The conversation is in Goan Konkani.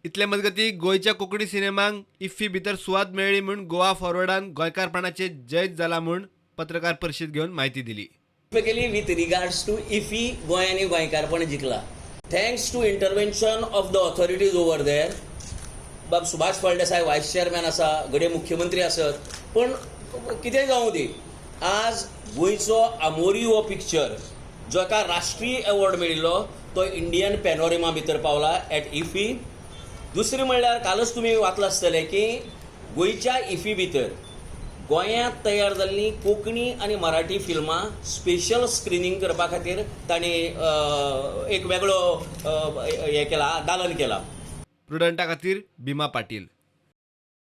इतले मजगतीं, गोंयच्या कोंकणी सिनेमांक इफ्फी भितर सुवात मेळ्ळी म्हूण गोवा फॉरवर्डान गोंयकारपणाचें जैत जाला म्हूण पत्रकार परिशद घेवन म्हायती दिली. Specifically with regards to IFFI, Goa आनी गोंयकारपण जिखला thanks to intervention of the authorities over there. बाब सुभाष फळदेसाय वायस चेअरमॅन आसा, घडये मुख्यमंत्री आसत, पण कितेंय जावं दी, आज गोंयचो आमोरी हो पिक्चर जो एका राष्ट्रीय अवॉर्ड मेळिल्लो तो इंडियन पॅनोरेमा भितर पावला एट इफी. दुसरें म्हणल्यार कालच तुमी वाचलां आसतलें की गोंयच्या इफी भितर गोंयांत तयार जाल्लीं कोंकणी आनी मराठी फिल्मां स्पेशल स्क्रिनींग करपा खातीर तांणी एक वेगळो हें केला, दालन केला. प्रुडंटा खातीर भीमा पाटील.